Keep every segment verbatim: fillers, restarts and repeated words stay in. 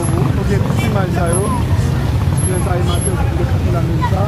Ok, tout imaj sa yo, gen sa e maten, ou vle kanpe la menm sa.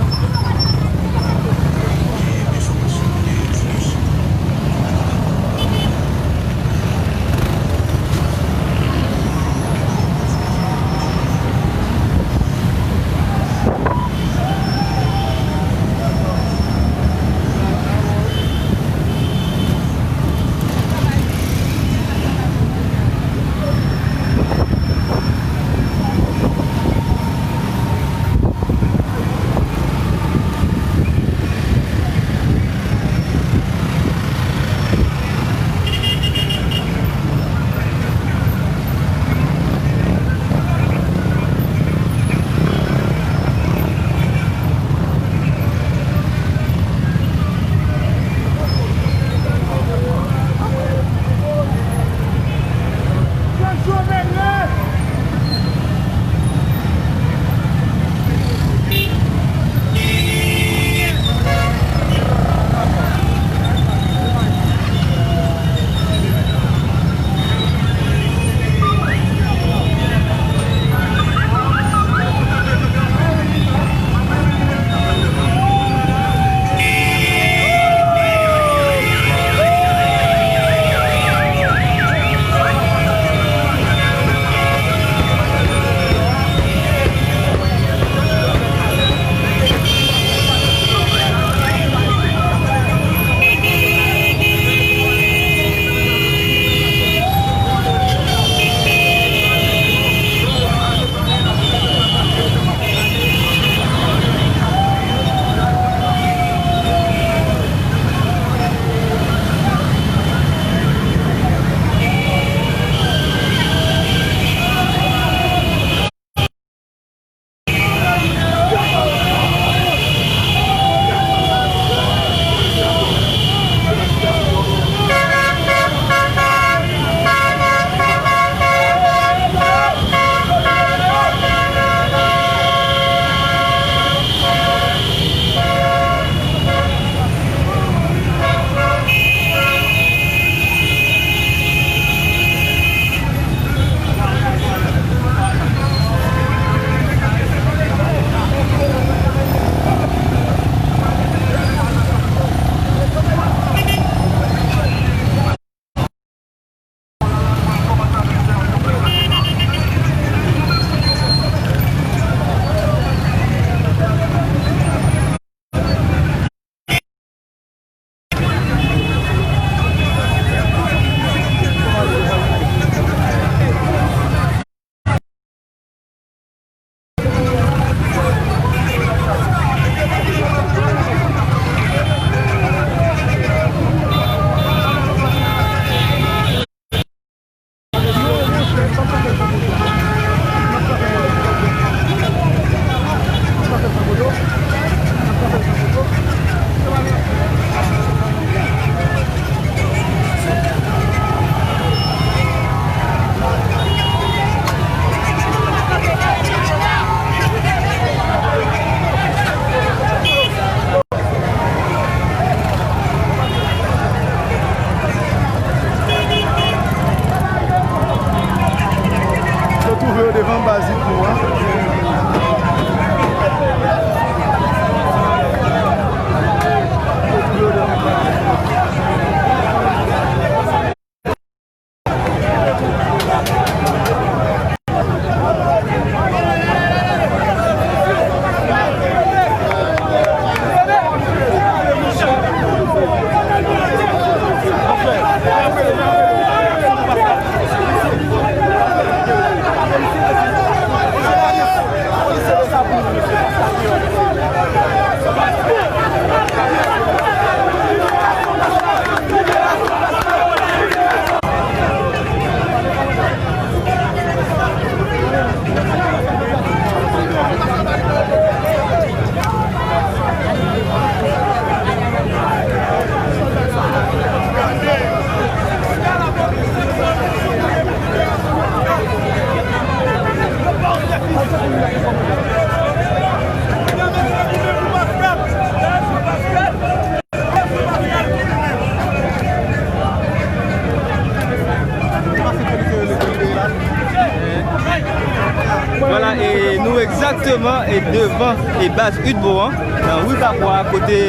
Vwala, e nou egzakteman e devan e baz UDBO an, nan ri Kapwa, kote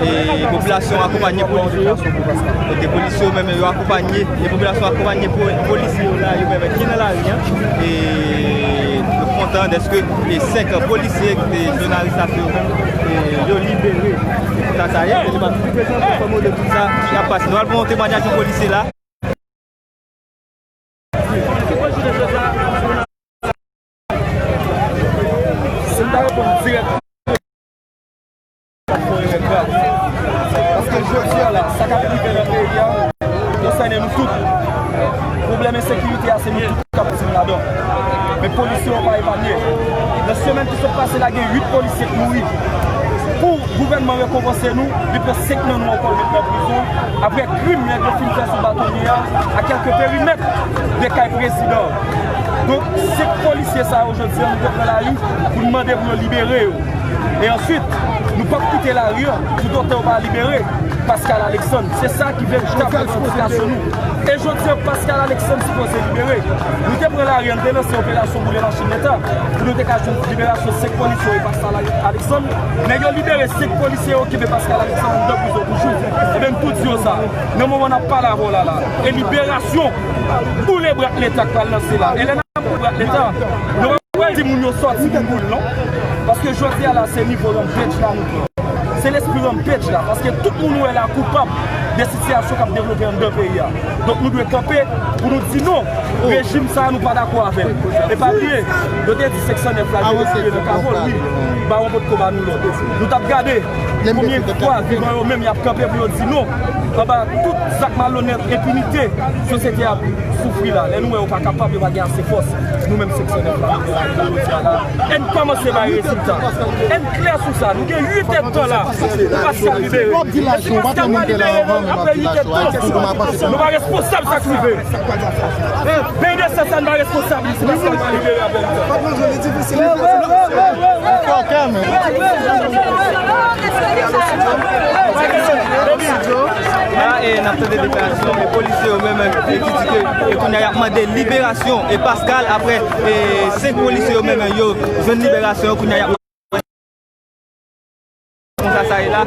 e popilasyon akonpanye polis yo. Kote polis yo menm yo akonpanye, e popilasyon akonpanye po- polisye yo la, yo menm ki nan lari an. E nou kontan dèske e senk polisye ki te jounalis la yo menm, e yo libere. Sa sa ye, e nou va prezante fòm de tout sa ki ap pase. Nou al pran yon temwanyaj yon polisye la. Si m ta reponn dirèk, paske jodi a la, sa k ap rive nan peyi a, konsène nou tout. Pwoblèm ensekirite a, se nou tout k ap viktim ladan. Men polisye yo pa epanye. Nan semèn ki sot pase la, gen uit polisye k mouri. Pou gouvènman rekonpanse nou, li pran senk nan nou ankò met nan prizon, apre krim nèg yo fin fè sou batonye a, a kèlke perimèt de kay prezidan. Donk, senk polisye sa yo, jodi a, nou te pran lari pou n mande pou yo libere yo. E answit, nou p ap kite lari an toutotan yo pa libere Pascal Alexandre. Se sa ki veritab revandikasyon nou. E jodi a, Pascal Alexandre sipoze libere. Nou te pran lari an, nou te lanse operasyon boule machin Leta pou nou te ka jwenn liberasyon senk polisye yo e Pascal Alexandre. Nèg yo libere senk polisye yo, kenbe Pascal Alexandre anndan prizon toujou. Ebyen, m tou di yo sa. Nan moman n ap pale avè w la, la, e liberasyon boule brak Leta k pral lanse la. E lè n ap boule brak Leta, nou pa pral di moun yo sòti pou boule, non. Paske jodi a la, se nivo rampage la nou pran. Se lespri rampage la. Paske tout moun ou wè la koupab de sitiyasyon k ap devlope anndan peyi a. Donk, nou dwe kanpe pou nou di non. Rejim sa a, nou pa dakò avè l. E pa bliye, yo te di senk san nèf la, yo te kriye nan kavòl, wi. Bawon potko ba nou lòd. Nou t ap gade konbyen fwa vivan yo menm y ap kanpe pou yo di non anba tout zak malonèt, enpinite sosyete a ap soufri la. Lè nou wè yo pa kapab, yo pa gen ase fòs, nou menm senk san nèf la, nou la jodi a la. Ann kòmanse bay rezilta. Ann klè sou sa. Nou gen uit èdtan la pou Pascal libere. E si Pascal pa libere, apre uit èdtan, nou pa responsab sa k rive. Peyi de Sesel pa responsab si Pascal pa libere apre uit èdtan. La, e, n ap tande deklarasyon, e, polisye yo menm, e, ki di ke, e, kounye a y ap mande liberasyon, e, Pascal, apre, e, senk polisye yo menm, yo jwenn liberasyon, kounye a y ap konsa sa ye la.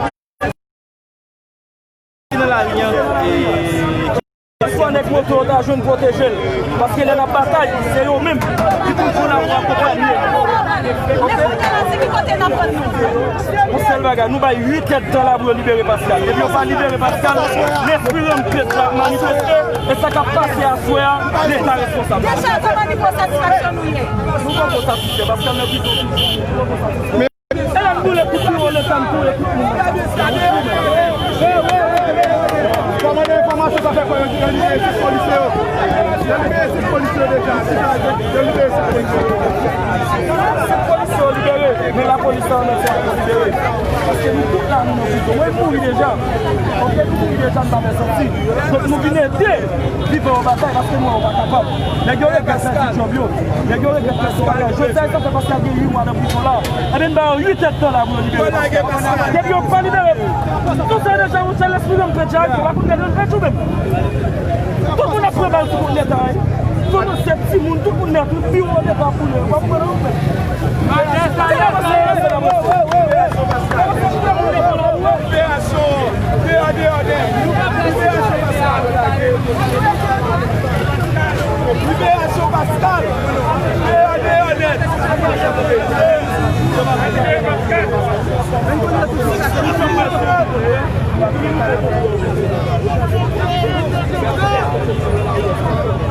Ki nan lari an, e, ki swa nèg moto yo ta jwenn pwoteje l. Paske lè n ap batay, se yo menm ki pou pran la pou akonpanye. Yon sèl bagay, nou bay uit èdtan la pou yo libere Pascal. Epi yo pa libere Pascal, lespri rampage la ap manifeste, e sa k ap pase aswè a, Leta responsab. Deja, kòman nivo satisfaksyon nou ye? Nou poko satisfè, Pascal nan prizon toujou. Nou poko satisfè. E lè m boule tout biwo Leta, m touye tout moun. Kòmandan enfòmasyon sa fè kwè yo, yo libere senk polisye yo. Yo libere senk polisye yo deja. Yo libere senk polisye yo. Senk polisye yo libere, men lapolis la an antye poko libere. Paske nou tout la, nou nan prizon. Mwen mouri deja. Ok, nou mouri deja, n pa fè santi. Donk nou vin ede. Vivan yo batay paske nou wè yo pa kapab. Nèg yo regrèt pèdi djòb yo. Nèg yo regrèt pèdi bagay. Jodi a, sa fè Pascal gen uit mwa nan prizon la. Ebyen, n ba yo uit èdtan la pou yo libere Pascal. Depi yo pa libere, tout sa deja, yon sèl lespri nan m pèdi a, yo pa konn gade nan pèdi ou menm. Tout moun ap pran bal sou kont Leta, wi. Tout moun se timoun, tout moun nèt, tout biwo Leta boule. Yo pa konn gade nan pèdi. Liberasyon, deyò, deyò nèt. Liberasyon Pascal. Liberasyon Pascal. Deyò, deyò nèt.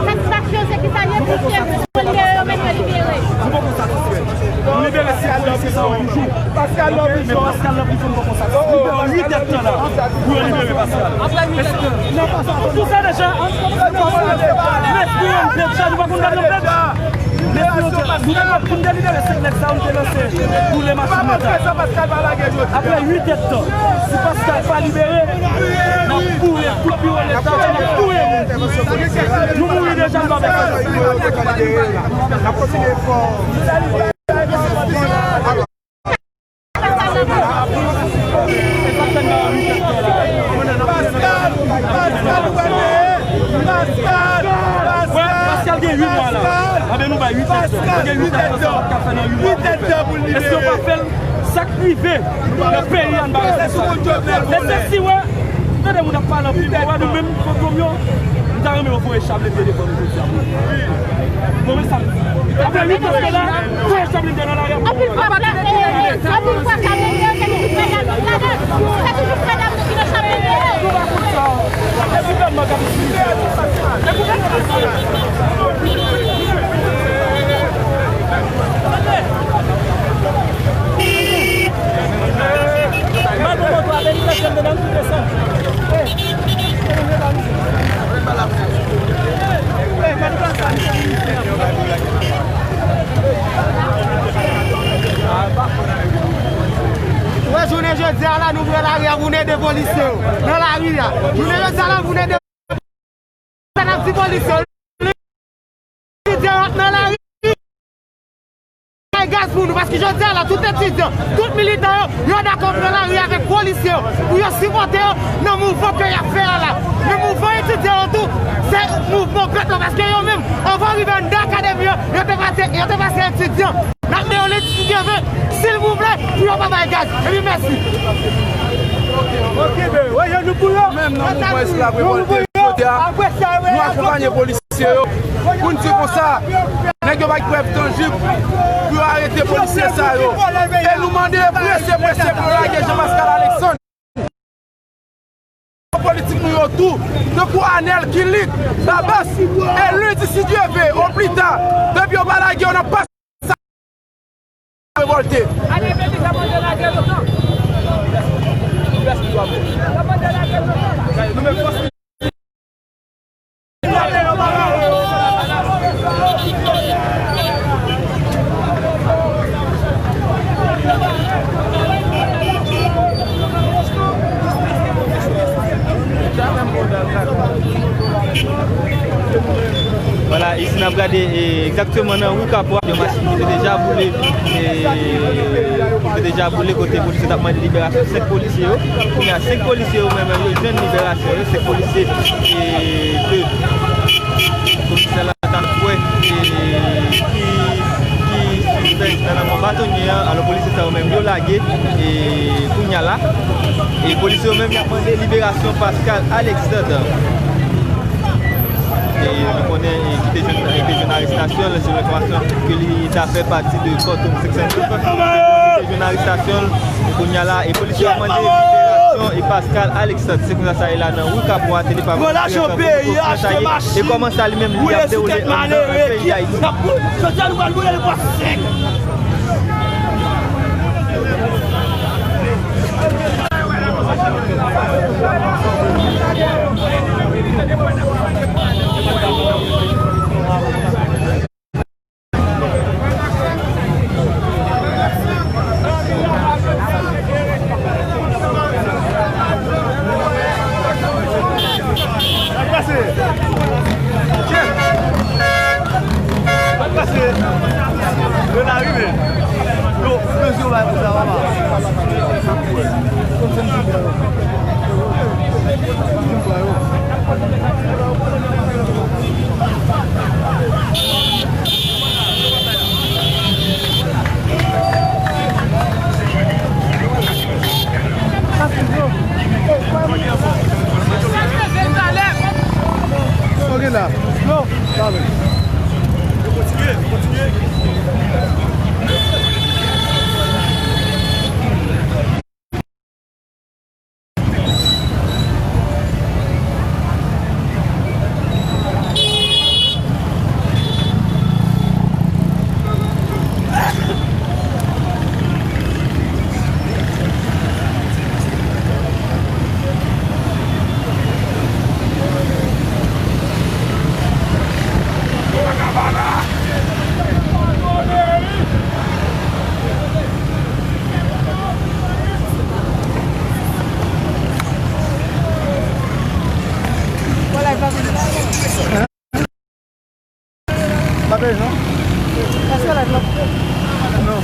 Satisfaksyon, se ki sa l ye, piske polisye yo menm yo libere. Nou poko satisfè. Nou libere senk polisye sa yo toujou. Pascal nan prizon. Men Pascal nan prizon, nou poko satisfè. Nou fè uit èdtan la pou yo libere Pascal. Apre uit èdtan. Tout sa deja, an? Lespri yo m pèdi, nou pa konn gade yo pèdi. Lespri yo te, nou te pèdi pou n te libere senk nèg sa yo, nou te lanse boule machin Leta. Apre uit èdtan, si Pascal pa libere, n ap boule tout biwo Leta, n ap touye moun. Nou mouri deja, nou pa fè sa. N ap kontinye fò. Pascal, Pascal, Pascal, Pascal. Wè, Pascal gen uit mwa la. Anben nou bay Pascal, li tèt dò. Li tèt dò pou l libere. Èske yo pa fè l? Sa k rive nan peyi a, n pa respekte sa. Èske si wè, tande moun ap pale anpil, wè nou menm, fantom yo, nou ta renmen yo voye chablende devan nou jodi a. Bon, men sa m di. Apre uit an de la, voye chablende nan lari a. Anpil fwa, anpil fwa, chablende yo, se toujou frè dam, se toujou frè dam nou ki nan chablende yo. Nou pa kont sa. Se gouvènman k ap itilize yo. Se gouvènman k ap itilize yo. Wè, jounen jodi a la, nou pran lari a pou n ede polisye yo nan lari a. Jounen jodi a la, pou n ede Sa n ap di polisye yo, etidyan yo ap nan lari, bay gaz pou nou, paske jodi a la, tout etidyan, tout militan yo, yo dakò pran lari avèk polisye yo, pou yo sipòte yo nan mouvman ke y ap fè a la. Men mouvman etidyan yo tou, se mouvman pèp la, paske yo menm, anvan yo rive anndan akademi an, yo te pase, yo te pase etidyan. N ap mande yo, lè si Dye vle, silvouplè, pou yo pa bay gaz. Epi mèsi. Yo kenbe, wè, yo nou pou yo. Menm nan mouvman esklav revòlte, jodi a, nou akonpanye polisye yo. Pou n di konsa, nèg yo pa gen prèv tanjib pou yo arete polisye sa yo. E nou mande prese, prese pou yo lage Jean Pascal Alexandre. Politik nou yo tou, tankou Anèl, Kilik, Babas, e Lidi, si Dye vle, oplita, depi yo pa lage yo nan pas, sa revòlte. Vwala, isi n ap gade, e, egzakteman nan ri Kapwa, yon machin ki te deja boule, e, ki te deja boule kote polisye t ap mande liberasyon senk polisye yo. Kounye a, senk polisye yo menm, yo jwenn liberasyon yo, senk polisye, e, ke komisè la ta kwè, e, ki, ki sispèk nan lanmò batonye an. Alò, polisye sa yo menm, yo lage, e, kounye a la. E polisye yo menm, y ap mande liberasyon Pascal Alexandre. E nou konnen, e, ki te jwenn, ki te jwenn arestasyon l, selon enfòmasyon ke li ta fè pati de kò Tom Six and Seven, ki te jwenn arestasyon l. E kounye a la, e polisye yo mande liberasyon e Pascal Alexandre. Se konsa sa ye la nan ri Kapwa, tele pa. Vwala jan peyi a, se mache. E kòman sa li menm li ap dewoule anndan peyi Dayiti. Jodi a nou pral boule li bò sèk. Ok la. Non, pa vre. Pa bezwen. Èske live la koupe? Non.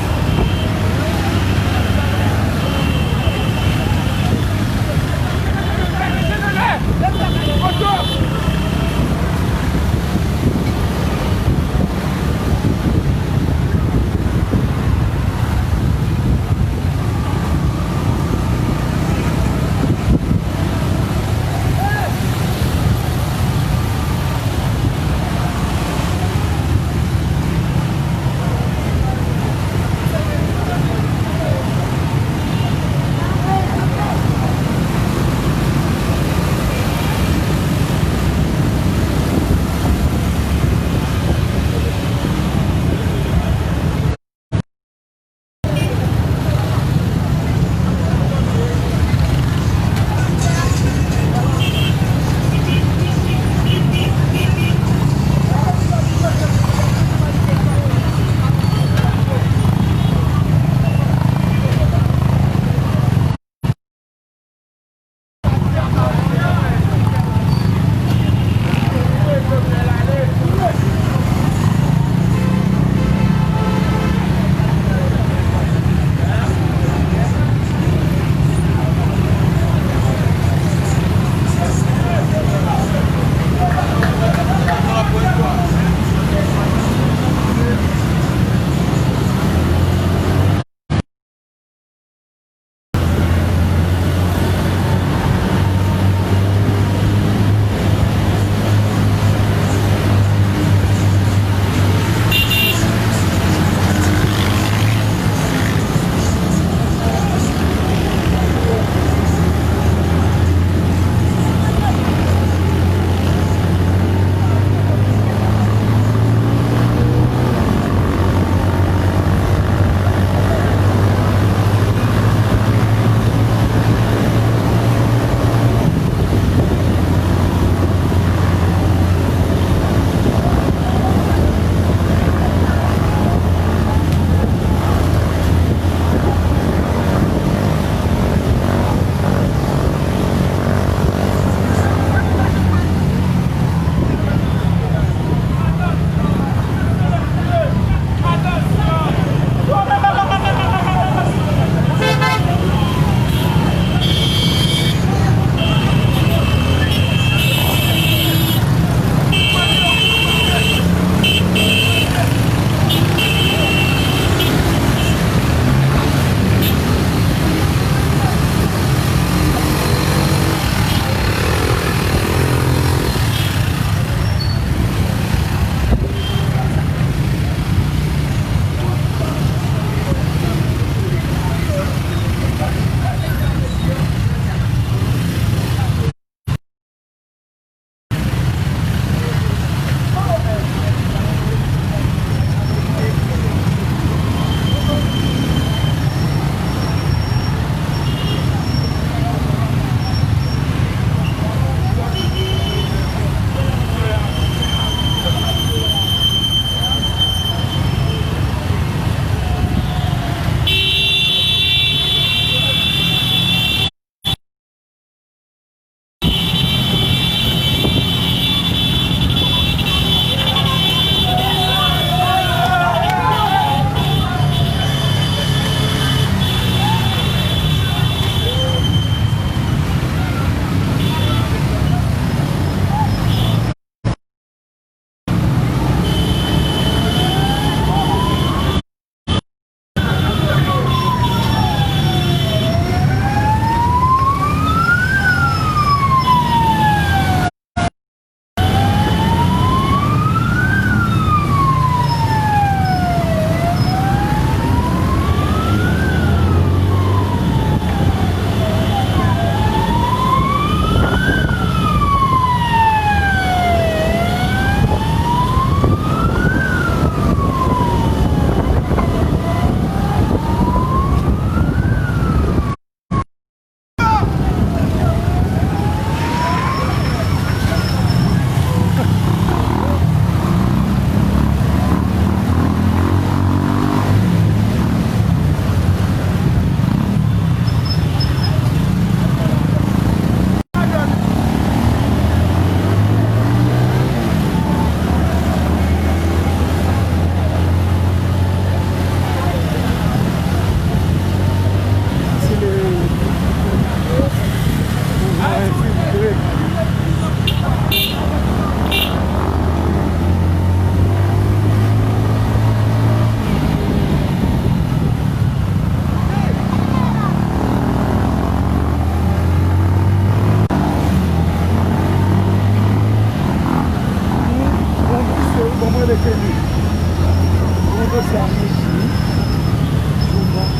Jouman,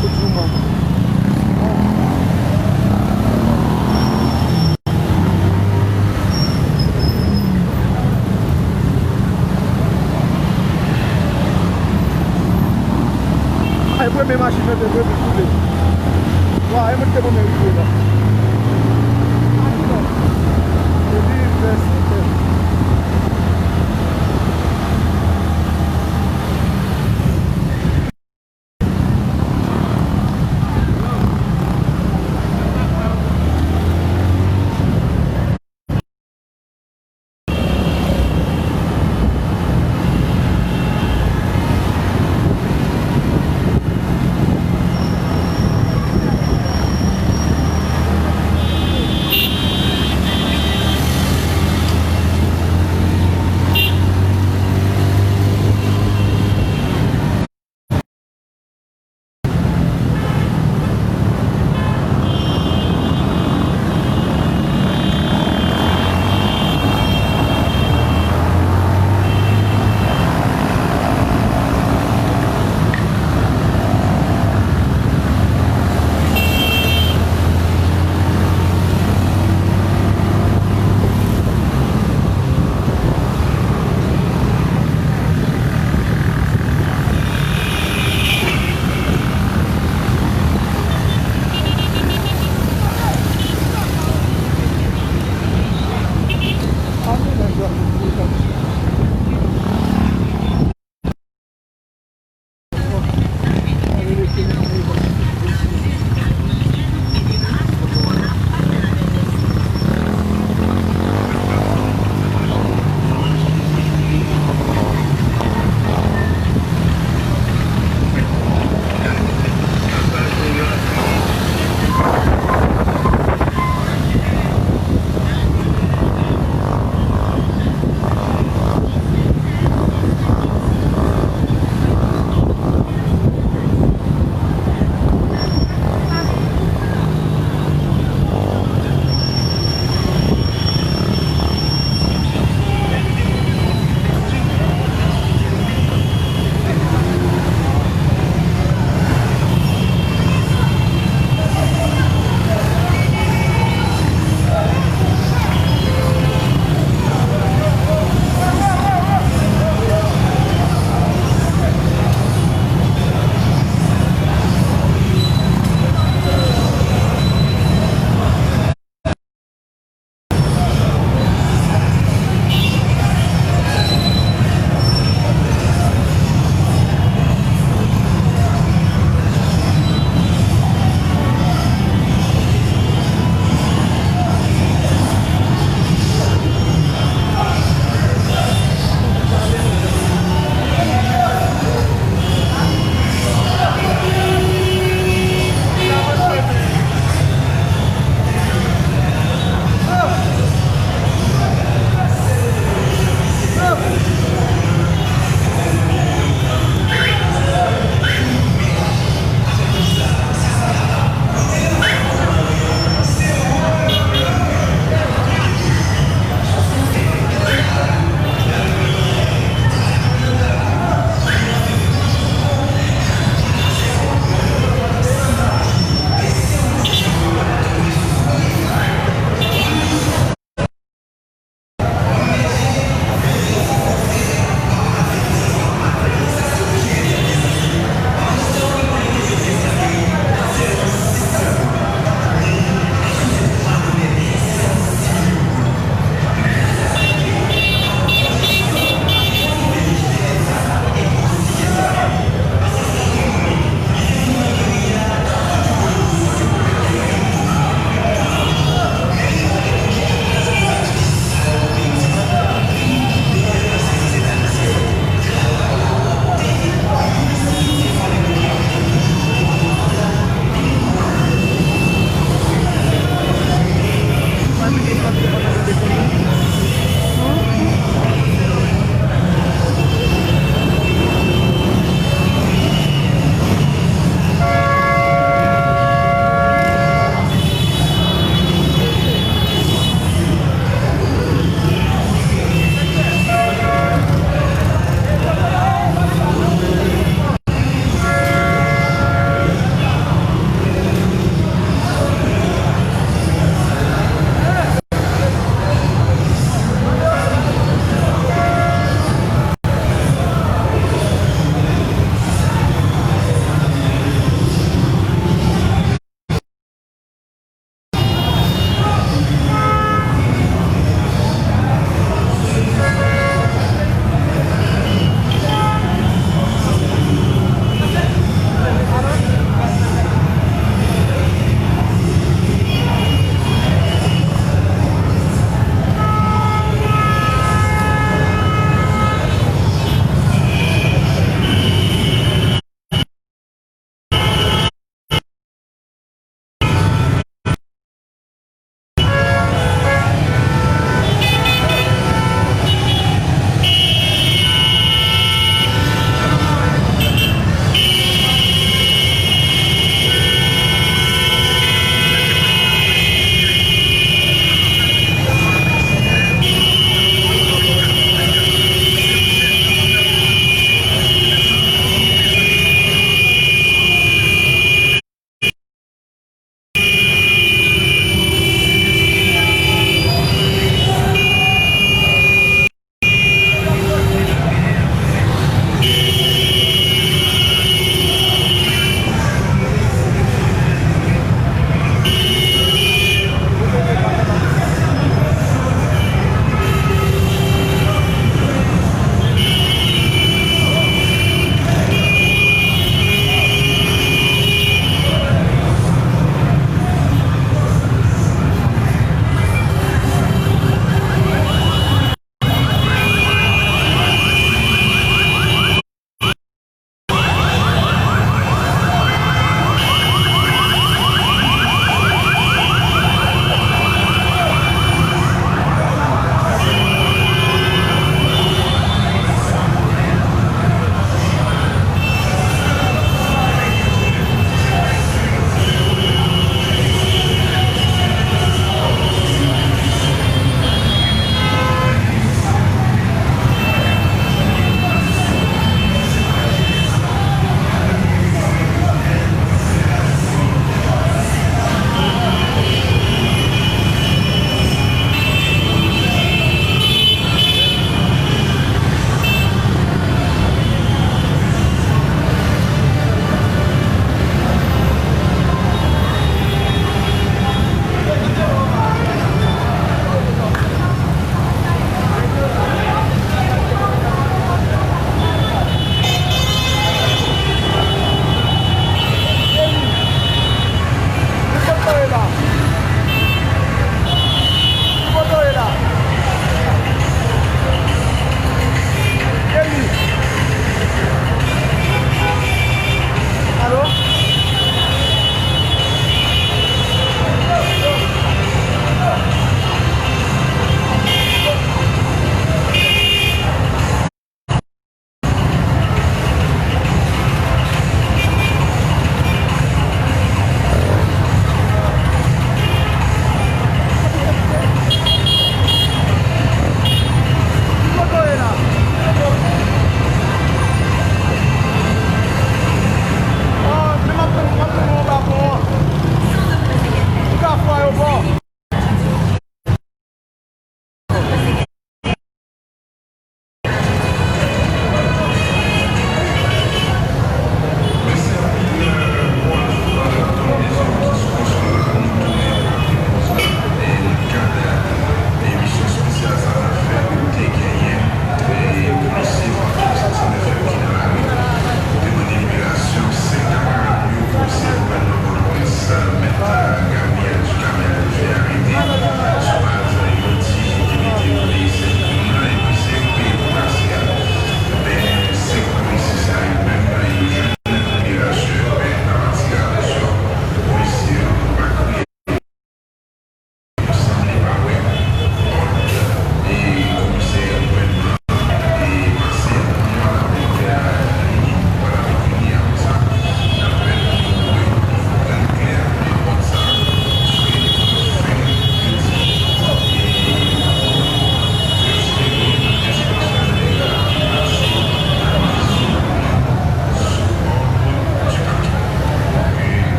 kot Jouman? Ay, premye machin yo te premye koule. Wa, e mwen te premye rive la. Epi, vès